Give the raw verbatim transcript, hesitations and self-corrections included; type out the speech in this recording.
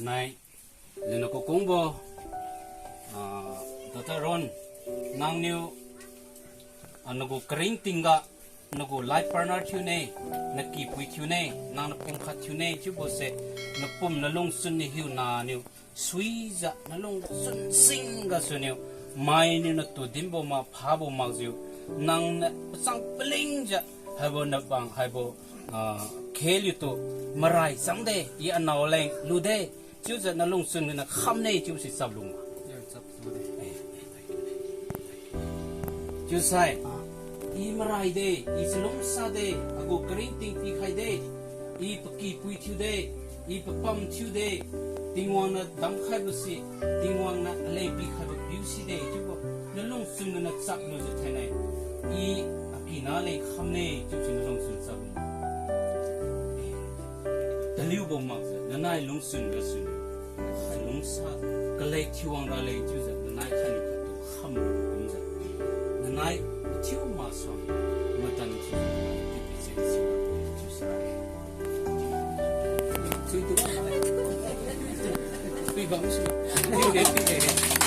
Nai, lina kakungbo, ah, Doctor Ron, nangniu, ah, nagu karingtingga, nagu life partner thiune, nakipui thiune, nang napum khat thiune chiubose, napum nalungchun niu hiuna niu suijiu nalungchun sing gasuniu, mainiu natu dinbo ma phabo makjiu, nangniu pachang palingjiu, haibo nabang haibo, ah, kheliutu, marai changde, i anao leng lude, chiujiu nalungchun ganiu khamne chiubose chaplu ma. Chiusai, i maraide, i chalungsade, agu karingting pikhaide, i pakipui thiude, i papam thiude, Tingwang niu damkhaibo si, Tingwang niu aleng pikhaibo piu side chiubo, nalungchun ganiu chaplujiu thainai, i akina leng khamne chiubo si nalungchun chaplu ma. Taliubo makjiu, nanai lungchun gasuniu, chalungsa, kalek thiuwang raleng chiujiu, nanai khatniu khattu khamlu kumjiu, nanai thiu masuang, matan thiu, tipi chen si, chiusai. Tui tu, tui bam si, tui de, tui de.